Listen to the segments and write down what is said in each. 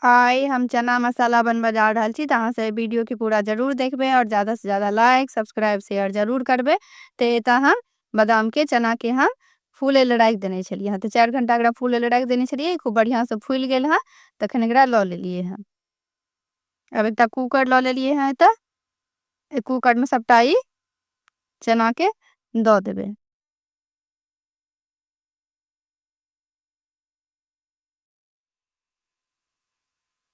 आइ हम चना मसाला बनबऽ जा रहल छी, तऽ अहाँ सब वीडियो के पूरा जरूर देखबै और ज्यादा से ज्यादा लाइक सब्सक्राइब शेयर जरूर करबै। तऽ एतऽ हम बादाम के चना के हम फूले लए राखि देने छलियै हँ। तऽ 4 घंटा एकरा फूले लए राखि देने छलियै, खूब बढ़िआँ से फूलि गेल हँ। तखन एकरा लऽ लेलियै हँ। आब एकटा कूकर लऽ लेलियै हँ। एतऽ कूकर में सबटा ई चना के दऽ देबै।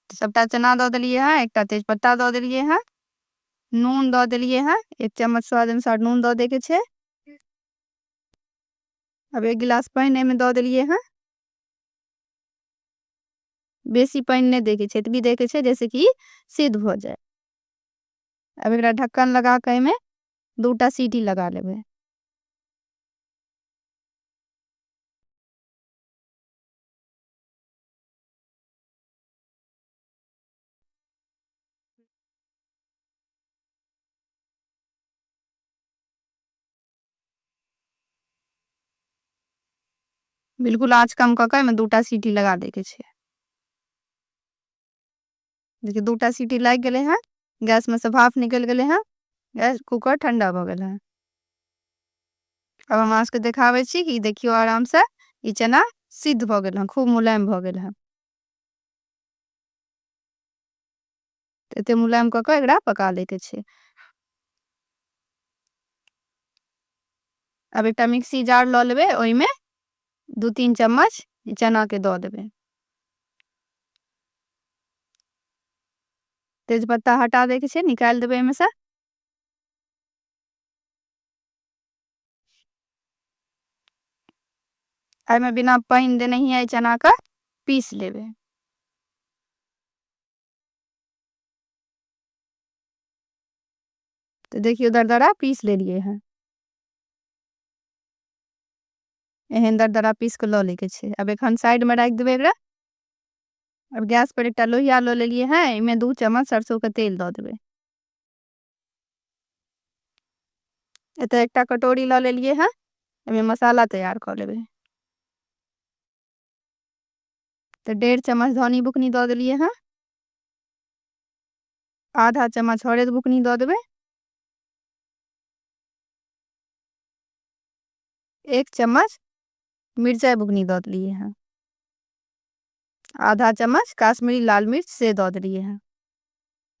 सबटा चना दऽ देलियै हँ, एकटा तेजपत्ता दऽ देलियै हँ, नून दऽ देलियै हँ, 1 चम्मच स्वाद अनुसार नून दऽ दैके छै। आब 1 गिलास पानि एहिमे दऽ देलियै हँ। बेसी पानि नहि दैके छै, एतबी दैके छै जैसे कि सिद्ध भऽ जाय। आब एकरा ढक्कन लगा कऽ एहिमे 2टा सीटी लगा लेबै। बिल्कुल आँच कम कऽ कऽ एहिमे 2टा सीटी लगा दैके छै। देखियौ 2टा सीटी लागि गेलै हँ, गैस में से भाप निकलि गेलै हँ, गैस कूकर ठंडा भऽ गेल हँ। आब हम अहाँ सबके देखाबै छी कि देखियौ आराम से ई चना सिद्ध भऽ गेल हँ, खूब मुलायम भऽ गेल हँ। एते मुलायम कऽ कऽ एकरा पका लैके छै। आब एकटा मिक्सी जार लऽ लेबै, ओहिमे 2-3 चम्मच चना के दऽ देबै। तेजपत्ता हटा दैके छै, निकालि देबै एहिमे से। एहिमे बिना पानि देने ही एहि चना के पीस लेबै। तऽ देखियौ दरदरा पीस लेलियै हँ। एहन दरदरा पीस कऽ लऽ लैके छै। आब एखन साइड में राखि देबै एकरा। आब गैस पर एकटा लोहिया लऽ लेलियै हँ, एहिमे 2 चम्मच सरसों के तेल दऽ देबै। एतऽ एकटा कटोरी लऽ लेलियै हँ, एहिमे मसाला तैयार कऽ लेबै। तऽ 1.5 चम्मच धनी बुकनी दऽ देलियै हँ, आधा चम्मच हरैद बुकनी दऽ देबै, 1 चम्मच मिरचाइ बुकनी दऽ देलियै हँ, आधा चम्मच काश्मीरी लाल मिर्च से दऽ देलियै हँ।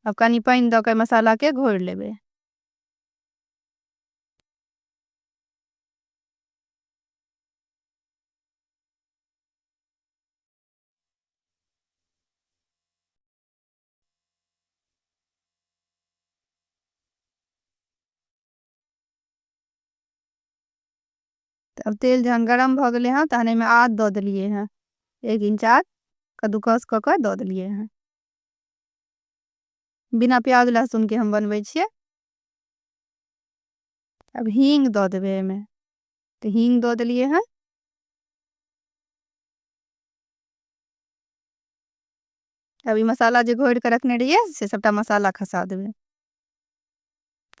अब कनी पानि दऽ के मसाला के घोरि लेबै। अब तेल जहन गरम भऽ गेलै हँ तहन एहिमे आद दऽ देलियै हँ, 1 इंच आद कद्दूकस कऽ कऽ दऽ देलियै हँ। बिना प्याज लहसुन के हम बनबै छियै। अब हींग दऽ देबै एहिमे, तऽ हींग दऽ देलियै हँ। अब ई मसाला जे घोरि कऽ रखने रहियै से सबटा मसाला खसा देबै।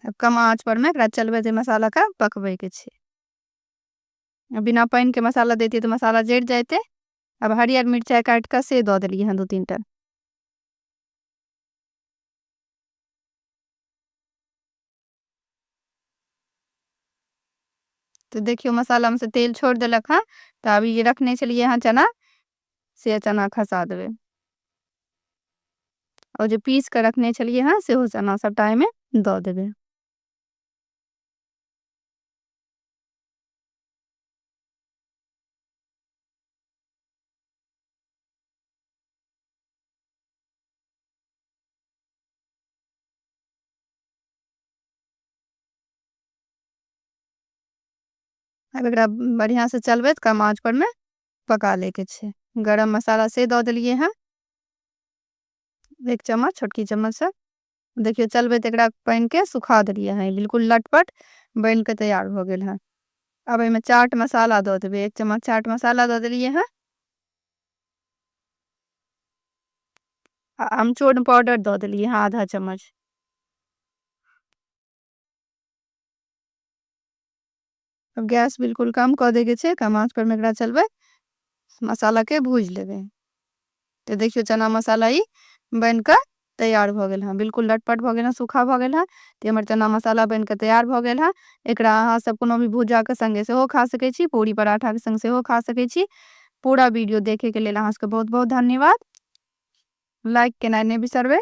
अब कम आँच पर में एकरा चलबै मसाला के पकबै के छै। बिना पानि के मसाला देतियै तऽ मसाला जरि जाइते। अब हरियर मिरचाइ काटि कऽ से दऽ देलियै हँ 2-3 टा। तऽ देखियौ मसाला में से तेल छोड़ि देलक हँ। तऽ अभी जे रखने छलियै हँ चना, से चना खसा देबै। और जे पीस कऽ रखने छलियै हँ सेहो चना सबटा एहिमे दऽ देबै। आब एकरा बढ़िआँ से चलबैत कम आँच पर में पका लैके छै। गरम मसाला से दऽ देलियै हँ 1 चम्मच, छोटकी चम्मच से। देखियौ चलबैत एकरा पानि के सुखा देलियै हँ, बिल्कुल लटपट बनि के तैयार भऽ गेल हँ। आब एहिमे चाट मसाला दऽ देबै, 1 चम्मच चाट मसाला दऽ देलियै हँ। आ अमचूर पाउडर दऽ देलियै हँ आधा चम्मच। अब गैस बिल्कुल कम कऽ दैके छै, कम आँच पर में एकरा चलबै मसाला के भूजि लेबै। तऽ देखियौ, चना मसाला ई बनि कऽ तैयार भऽ गेल हँ, बिल्कुल लटपट भऽ गेल हँ, सूखा भऽ गेल हँ। तऽ हमर चना मसाला बनि कऽ तैयार भऽ गेल हँ। एकरा अहाँ सब कोनो भी भुजाके संगे सेहो खा सकै छी, पूरी पराठाके संग सेहो खा सकै छी। पूरा वीडियो देखे के लेल अहाँ सबके बहुत बहुत धन्यवाद। लाइक केनाइ नहि बिसरबै।